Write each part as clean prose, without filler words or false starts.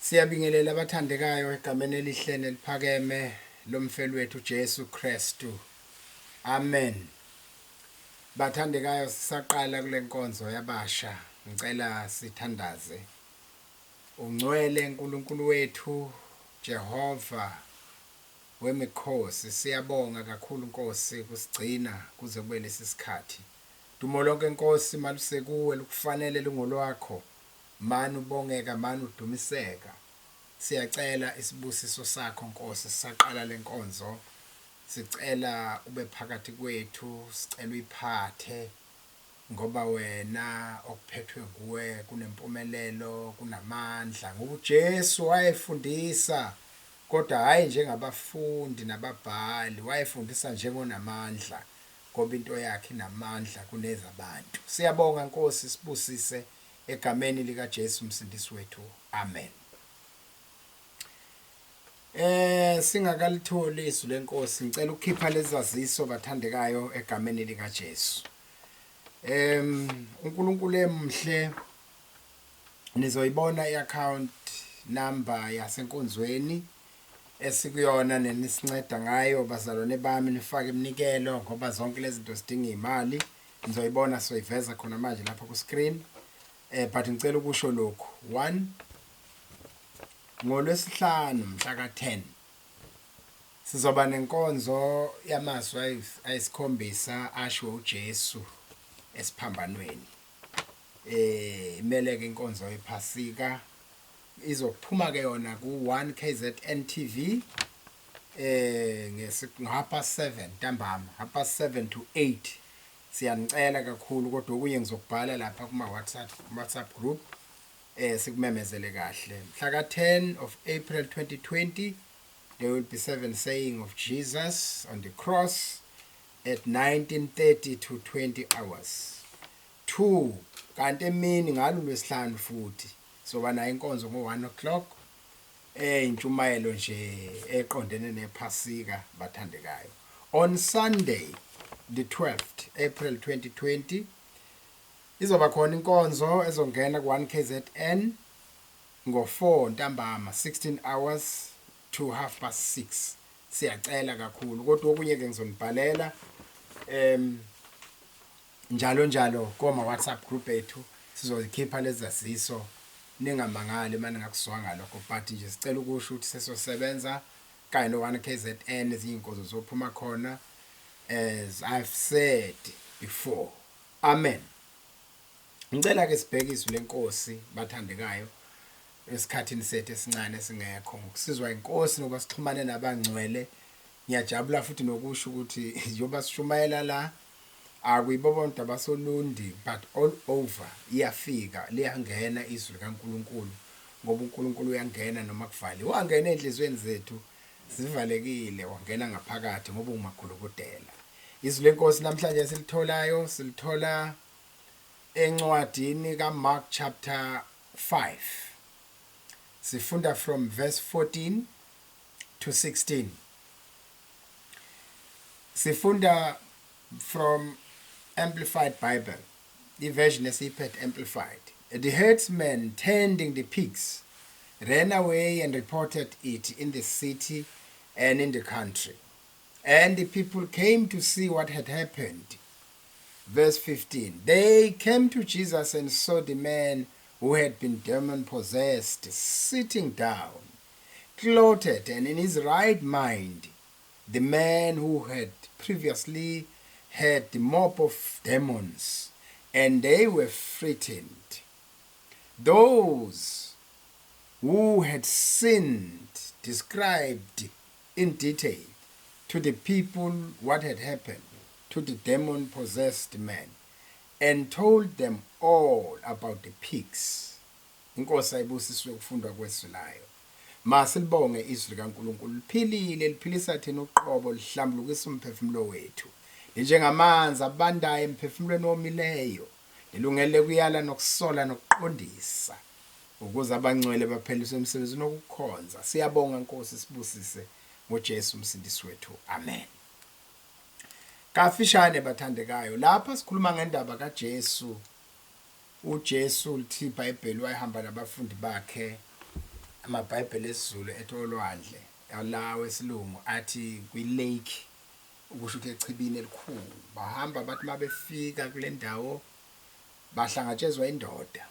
Siyabingelela abathandekayo egameni elihle neliphakeme lomfeli wethu Jesu Kristu. Amen. Bathandekayo sisaqala kule nkonzo yabasha ngicela sithandaze. Ungcwele uNkulunkulu wethu Jehova wemikhosi siyabonga kakhulu Nkosi kusigcina kuze kube lesi sikhathi. Dumo lonke Nkosi malusekuwe lukufanele lungolwakho. Mani ubongeka mani udumiseka. Siyacela isibusiso sakho Nkosi sisaqala lenkonzo. Sicela ube phakathi kwethu, sicela uyiphathe ngoba wena okuphethwe nguwe kunempumelelo, kunamandla. Ngoba uJesu wayefundisa kodwa hhayi njengabafundi nababhali, wayefundisa njengonamandla ngoba into yakhe inamandla kunezabantu. Siyabonga Nkosi, sibusise egameni likaJesu umsindisi wethu. Amen. Singakalitholi izwi lenkosi ngicela ukukhipha lezaziso bathandekayo egameni likaJesu. UNkulunkulu emhle nizoyibona iaccount number yasenkonzweni esikuyona nenisinceda ngayo bazalwane bami nifake iminikelo ngoba zonke lezi zinto zidinga imali nizoyibona soyiveza khona manje lapha ku screen but ngicela ukusho lokhu 1 ngolwesihlanu mhla ka-10 sizoba nenkonzo yamazwi ayisikhombisa ashiwo uJesu esiphambanweni. Imeleke inkonzo yePhasika izophuma ke yona ku-1 KZN TV ngo-7:30 ntambama, 7:30 to 8. Siyanicela kakhulu kodwa okunye ngizokubhala lapha kuma WhatsApp group sikumemezele kahle. Mhla ka-10 of April 2020 there will be seven saying of Jesus on the cross at 19:30 to 20 hours. 2 kanti emini ngalo lwesihlanu futhi soba nayo inkonzo ngo-1 o'clock intshumayelo nje eqondene nePhasika bathandekayo. On Sunday the 12th April 2020 izoba khona inkonzo ezongena ku-1 KZN ngo-4 ntambama, 16 hours to 6:30. Siyacela kakhulu kodwa okunye ke ngizonibhalela njalo njalo koma WhatsApp group ethu sizozikhipha lezaziso ningamangali manje ngakuzwanga lokho, but nje sicela ukusho ukuthi sesosebenza kanye no 1 KZN ezinye inkonzo zophuma khona as I've said before. Amen. Ngicela ke sibheke izwi lenkosi bathandekayo esikhathini sethu esincane singekho ngokusizwa inkosi nokuba sixhumane nabangcwele. Ngiyajabula futhi nokusho ukuthi njengoba sishumayela la akuyibo bonke abasoLundi but all over iyafika liyangena izwi likaNkuluNkulu ngoba uNkulunkulu uyangena noma kuvaliwe, wangena enhliziyweni zethu sivalekile, wangena ngaphakathi ngoba ungumagulukudela. Izwi lenkosi namhlanje silitholayo silithola encwadini kaMark chapter 5, sifunda from verse 14 to 16. Sifunda from Amplified Bible, the version esiyiphethe Amplified. The herdsmen tending the pigs ran away and reported it in the city and in the country, and the people came to see what had happened. Verse 15, they came to Jesus and saw the man who had been demon possessed sitting down, clothed and in his right mind, the man who had previously had the mob of demons, and they were frightened. Those who had sinned described in detail to the people what had happened to the demon possessed man and told them all about the pigs. Inkosi ayibusiswe ukufundwa kwezwi layo. Masilibonge izwi likaNkuluNkulu, liphilile, liphilisa thina uqobo, lihlambulukisa umphefumulo wethu, linjengamanzi abandayo emphefumulweni womileyo, lilungele kuyala nokusola nokuqondisa ukuze abangcwele bapheliswe emsebenzini wokukhonza. Siyabonga Nkosi, sibusise ngoJesu umsindisi wethu. Amen. Kafishane bathandekayo, lapha sikhuluma ngendaba kaJesu. uJesu lithi iBhayibheli wayehamba nabafundi bakhe AmaBhayibheli esiZulu ethi olwandle, lawa esiLungu athi kwi-lake, ukusho ukuthi echibini elikhulu. Bahamba bathi uma befika kule ndawo bahlangatshezwa indoda,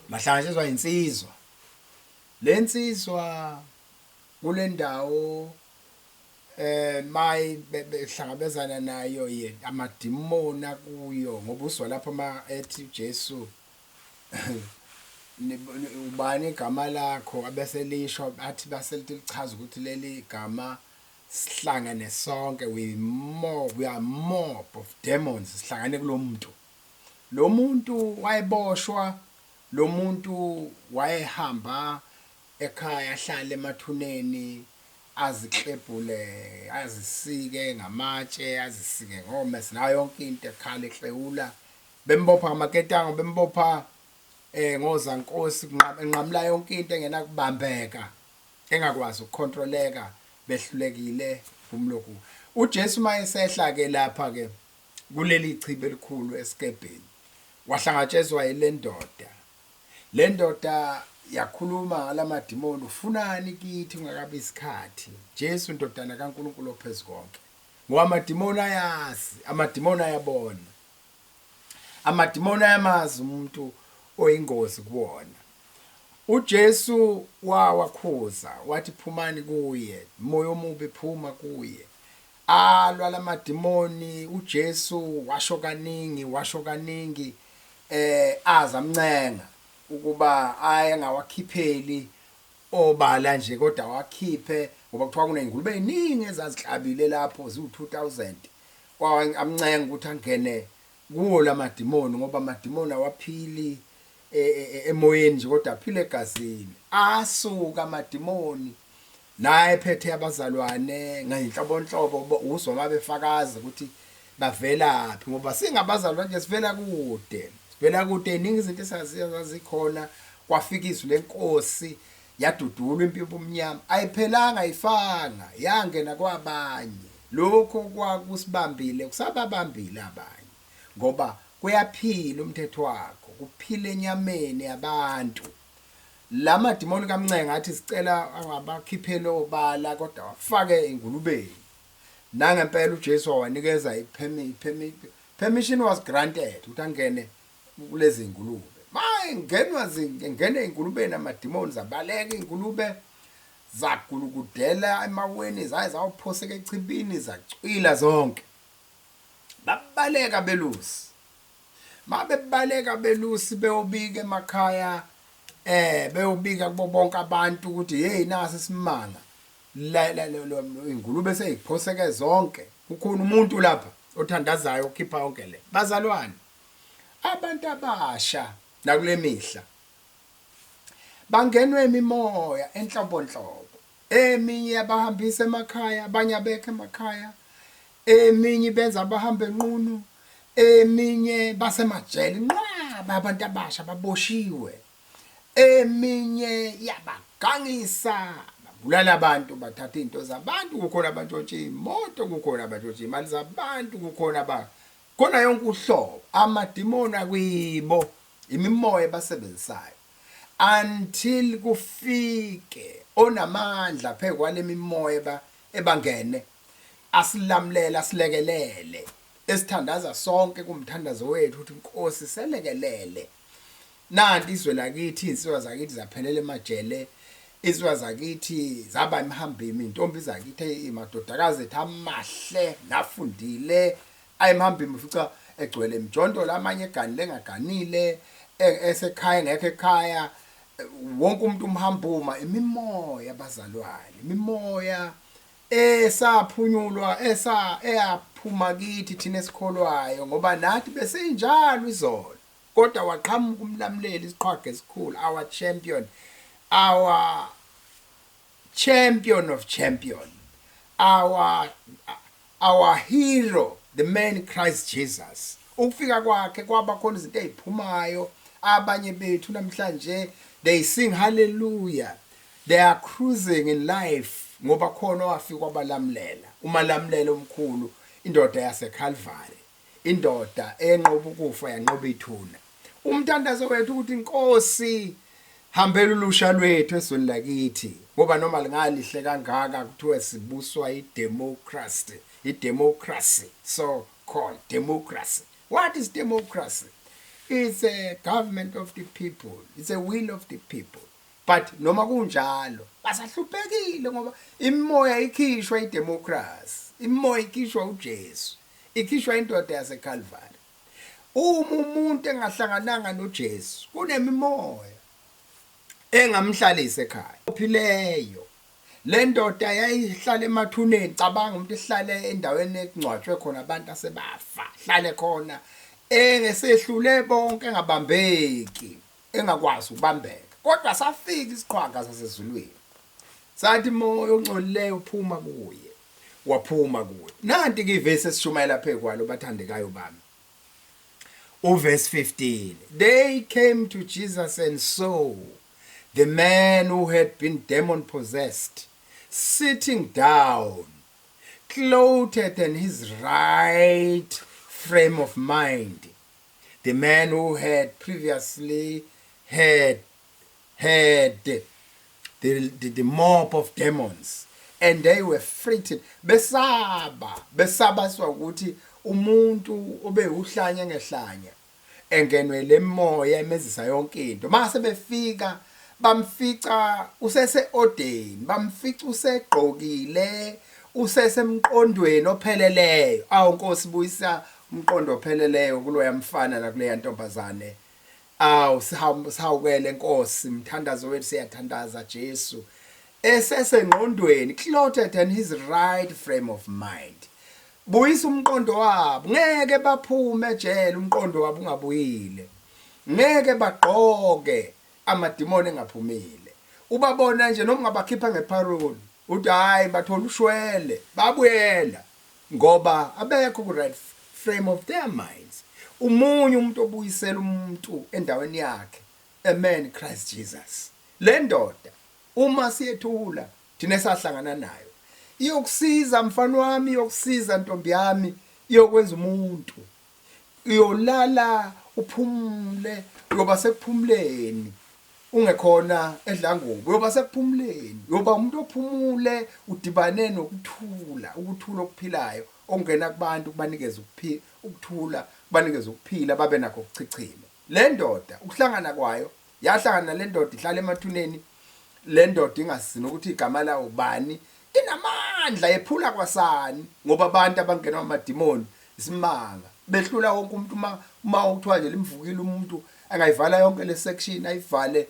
bahlangatshezwa insizwa. Le nsizwa kule ndawo mayi behlangabezana nayo ye amadimoni akuyo ngoba uzwa lapho ma ethi uJesu ubani igama lakho abese lisho athi base lichaza ukuthi leli gama sihlangene sonke, we more we are mob of demons, sihlangane kulomuntu. Lo muntu wayeboshwa, lo muntu wayehamba ekhaya ahlale emathuneni, aziklebhule, azisike ngamatshe, azisike ngomese nayo yonke into, ekhala eklewula, bembopha ngamaketango, bembopha ngozankosi, enqamula yonke into engenakubambeka, engakwazi ukukhontroleka, behlulekile kumlokhu. UJesu mayesehla ke lapha ke kuleli chibi elikhulu esikebheni, wahlangatshezwa yile ndoda. Le ndoda yakhuluma ngalamadimoni, ufunani kithi kungakabi isikhathi? Jesu ndodana kaNkulunkulu ophezukonke. Ngoba amadimoni ayazi, amadimoni ayabona, amadimoni ayamazi umuntu oyingozi kuwona. UJesu wawakhuza wathi phumani kuye, moya omubi phuma kuye. Alwa lamadimoni, uJesu washo kaningi, washo kaningi, azamncenga ukuba aye angawakhipheli obala nje, kodwa wakhiphe ngoba kuthiwa kuney'ngulube ey'ningi ezaziklabile lapho ziwu-2000. Amncenga ukuthi angene kuwo lamadimoni ngoba amadimoni awaphili emoyeni nje kodwa aphila egazini. Asuka amadimoni naye ephethe abazalwane ngey'nhlobonhlobo, uzwa uma befakaza ukuthi bavelaphi, ngoba singabazalwane nje sivela kude, sivela kude, iningi izinto esazikhona. Kwafika izwi lenkosi yadudula impi yobumnyama, ayiphelanga, ayifanga, yangena kwabanye. Lokho kwakusibambile kusababambile abanye, ngoba kuyaphila umthetho wakho, kuphila enyameni yabantu. La madimoni kamncenga athi sicela angabakhiphele obala kodwa wafake engulubeni. Nangempela uJesu wawanikeza permission was granted ukuthi angene kulezi ngulube. Mayengenwa zingena engulubeni amadimoni, zabaleka ingulube, zagulukudela emaweni, zaye zawuphoseka echibini, zacwila zonke. Babaleka belusi. Mabebaleka belusi beyobika emakhaya, beyobika kubo bonke abantu ukuthi hey nasi isimanga, ingulube seyiphoseke zonke, kukhona umuntu lapha othandazayo okhipha yonke le. Bazalwane, abantu abasha nakule mihla bangenwe imimoya enhlobonhlobo, eminye yabahambisa emakhaya, abanye abekho emakhaya, eminye benza abahambe enqunu, eminye basemajele, inqwaba abantu abasha baboshiwe, eminye yabagangisa, babulala abantu, bathatha izinto zabantu, kukhona abantshontsha iy'moto, kukhona abantshontsha iy'mali zabantu, kukhona ba khona yonke uhlobo. Amadimoni akwibo, imimoya ebasebenzisayo until kufike onamandla phezu kwale mimoya ebangene, asilamulele, asilekelele. Esithandaza sonke kumthandazo wethu ukuthi Nkosi selekelele. Nanti izwe lakithi, izinsizwa zakithi zaphelela emajele, izinsizwa zakithi zaba emhambimi, intombi zakithi, imadodakazi ethu amahle nafundile ayemhambimi, ufica egcwele imijondolo, amanye eganile engaganile, esekhaya engekho ekhaya, wonke umuntu umhambuma. Imimoya bazalwane, imimoya esaphunyulwa, eyaphuma kithi thina esikholwayo, ngoba nathi besinjalo izolo, kodwa waqhamuka umlamuleli, isiqhwaga esikhulu, our champion, our champion of champion, our hero, the man Christ Jesus. Ukufika kwakhe kwaba khona izinto eziphumayo. Abanye bethu namhlanje they sing hallelujah, they are cruising in life, ngoba khona owafika wabalamulela, umalamulelo omkhulu, indoda yaseCalvary, indoda enqoba ukufa yanqoba ithuna. Umthandazo wethu ukuthi Nkosi Hambela ulusha lwethu ezweni lakithi ngoba noma lingalihle kangaka kuthiwe sibuswa i-democracy, i-democracy, so called democracy. What is democracy? It's a government of the people, it's a will of the people. But noma kunjalo basahluphekile ngoba imimoya ikhishwa idemocracy, imimoya ikhishwa uJesu, ikhishwa indoda yaseCalvary. Uma umuntu engahlangananga noJesu kunemimoya engamhlalisa ekhaya. Ophileyo le ndoda yayihlala emathuneni, cabanga umuntu ehlale endaweni ekungcwatshwe khona abantu asebafa, hlale khona engesehlule bonke, engabambeki, engakwazi ukubambeka. Kodwa safika isiqhwaga sasezulwini sathi moya ongcolileyo phuma kuye, waphuma kuye. Nanti ke ivesi esishumayela phezu kwalo bathandekayo bami, uverse 15. They came to Jesus and saw the man who had been demon possessed sitting down, clothed in his right frame of mind, the man who had previously had the mob of demons, and they were frightened. Besaba, besabaswa ukuthi umuntu obe uhlanya ngehlanya engenwe lemoya emezisa yonke into. Mase befika bamfica usese odeni, bamfica usegqokile, usesemqondweni opheleleyo. Awu Nkosi, buyisa umqondo opheleleyo kuloya mfana nakuleya ntombazane. Awu sihawukele Nkosi, mthandazo wethu siyathandaza Jesu. Esesengqondweni, clothed in his right frame of mind. Buyisa umqondo wabo, ngeke baphume ejele umqondo wabo ungabuyile. Ngeke bagqoke amadimoni engaphumile. Ubabona nje noma ungabakhipha ngeparole, uthi hayi bathola ushwele, babuyela ngoba abekho ku right frame of their minds. Umunye umuntu obuyisela umuntu endaweni yakhe, amen, Christ Jesus. Le ndoda uma siyethula thina sahlangana nayo, iyokusiza mfana wami, iyokusiza ntombi yami, iyokwenza umuntu. Uyolala uphumule, uyoba sekuphumuleni ungekhona edlangubo, uyoba sekuphumuleni, uyoba umuntu ophumule, udibane nokuthula, ukuthula okuphilayo okungena kubantu kubanikeza ukuthula, kubanikeza ukuphila, babe nakho ukuchichima. Le ndoda ukuhlangana kwayo, yahlangana nale ndoda ihlala emathuneni, le ndoda ingazini ukuthi igama lawo bani, inamandla ephula kwasani ngoba abantu abangenwa amadimoni isimanga, behlula wonke umuntu. Uma kuthiwa nje limvukile umuntu, angayivala yonke le section, ayivale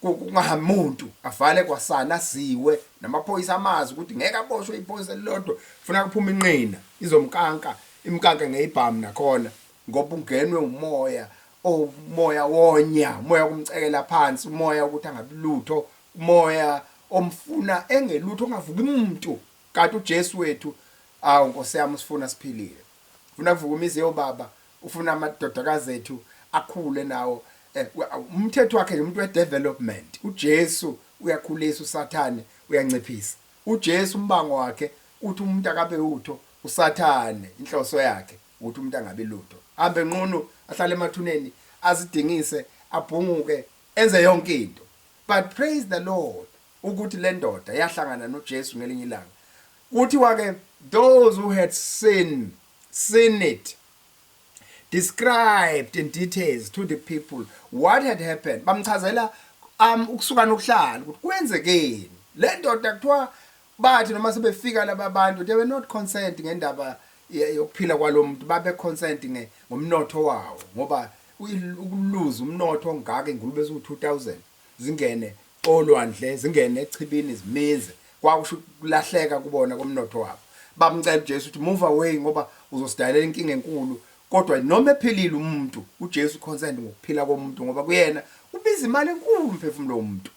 kungahambi umuntu, avale kwasana, aziwe namaphoyisa, amazi ukuthi ngeke aboshwe iphoyisa elilodwa, funa kuphuma inqina izomkanka, imkanke ngeyibhamu nakhona, ngoba ungenwe umoya, umoya wonya, umoya kumcekela phansi, umoya ukuthi angabi lutho, umoya omfuna engelutho, ongavuki umuntu. Kanti uJesu wethu, awu Nkosi yami, usifuna siphilile, ufuna kuvuka imizi yobaba, ufuna amadodakazi ethu akhule nawo. Umthetho wakhe umuntu we-development. uJesu uyakhulisa, uSathane uyanciphisa. uJesu umbango wakhe uthi umuntu akabe utho, uSathane inhloso yakhe ukuthi umuntu angabi lutho, hambe nqunu, ahlale emathuneni, azidingise, abhunguke, enze yonke into. But praise the Lord ukuthi le ndoda yahlangana noJesu ngelinye ilanga. Kuthiwa ke those who had seen it described in details to the people what had happened. Bamchazela ukusuka nokuhlala ukuthi kwenzekeni. Le ndoda kuthiwa bathi noma sebefika laba bantu, they were not concerned ngendaba yokuphila kwalomuntu, babe concerned ngomnotho wawo, ngoba ukuluza umnotho ongaka, ingulube eziwu2000 zingene olwandle, zingene echibini, ziminze, kwakusho ukulahleka kubona komnotho wabo. Bamcela uJesu ukuthi move away ngoba uzosidalela inkinga enkulu. Kodwa noma ephilile umuntu, uJesu concerned ngokuphila komuntu, ngoba kuyena ubiza imali enkulu umphefumulo womuntu.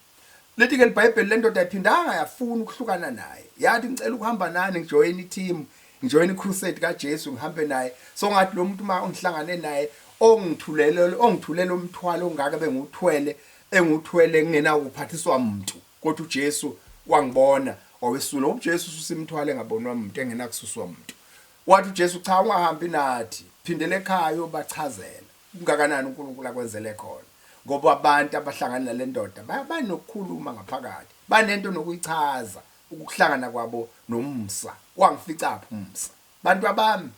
Lithi ke iBhayibheli le ndoda ayiphindanga yafuna ukuhlukana naye, yathi ngicela ukuhamba nani, ngijoyine i-team, ngijoyine i-crusade kaJesu, ngihambe naye. So ngathi lo muntu uma ngihlangane naye ongithulele, ongithulela umthwalo ongaka bengiwuthwele, engiwuthwele ngingenakuphathiswa umuntu, kodwa uJesu wangibona wawesula. UJesu ususa imithwalo engabonwa umuntu, engenakususwa umuntu. Wathi uJesu cha, ungahambi nathi, phindele ekhaya uyobachazela kungakanani uNkulunkulu akwenzele khona. Ngoba abantu abahlangana nale ndoda banokukhuluma ngaphakathi, banento nokuyichaza ukuhlangana kwabo nomsa. Wangificaphi umsa? Bantu abami,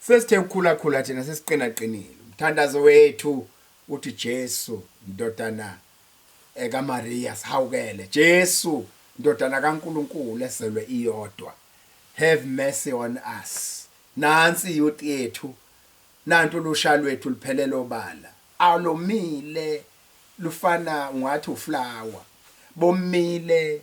sesithe ukukhula khula thina, sesiqina qinile. Umthandazo wethu uthi, Jesu ndodana ekaMaria, sihawukele. Jesu ndodana kaNkuluNkulu ezelwe iyodwa, have mercy on us. Nansi youth yethu, nantu lusha lwethu luphelele obala, alomile, lufana ungathi uflower, bomile.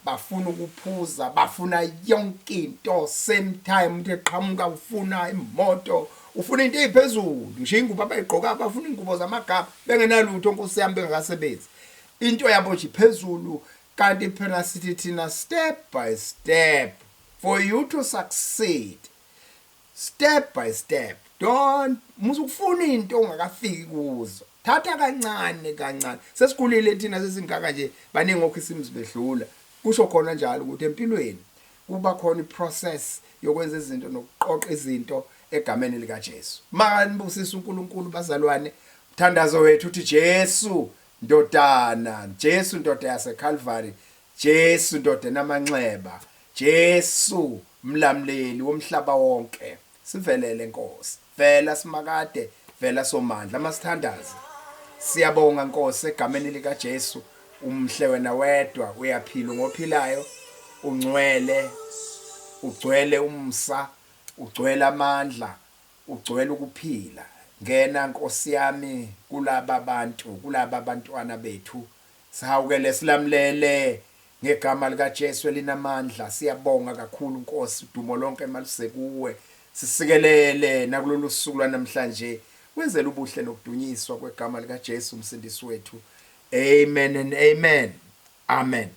Bafuna ukuphuza, bafuna yonke into same time. Umuntu eqhamuka ufuna imoto, ufuna into eziphezulu ngisho ingubo abayigqoka, bafuna ingubo zamagama bengenalutho, nkosi yami, bengakasebenzi, into yabo nje phezulu. Kanti phela sithi thina, step by step for you to succeed, step by step. Don't musukufuna into ongakafiki kuzo, thatha kancane kancane. Sesikhulile thina, sesingaka nje, baningi okhisimusi bedlula. Kusho khona njalo ukuthi empilweni kuba khona iprocess yokwenza izinto nokuqoqa izinto egameni lika Jesu. Makanibusisa uNkulunkulu, bazalwane. Umthandazo wethu uthi, Jesu ndodana, Jesu ndoda yaseCalvary, Jesu ndoda namanxeba, Jesu mlamleli womhlaba wonke, sivelele Nkosi, vela simakade, vela somandla. Masithandaze. Siyabonga Nkosi egameni lika Jesu. Umhle wena wedwa, uyaphila, ngophilayo, ungcwele, ugcwele umsa, ugcwele amandla, ugcwele ukuphila. Ngena Nkosi yami kulaba bantu, kulaba bantwana bethu, sihawukele, silamlele ngegama lika Jesu elinamandla. Siyabonga kakhulu Nkosi, udumo lonke maluse kuwe. Sisikelele nakulolu suku lwanamhlanje, wenzele ubuhle nokudunyiswa kwegama lika Jesu umsindisi wethu. Amen and amen. Amen.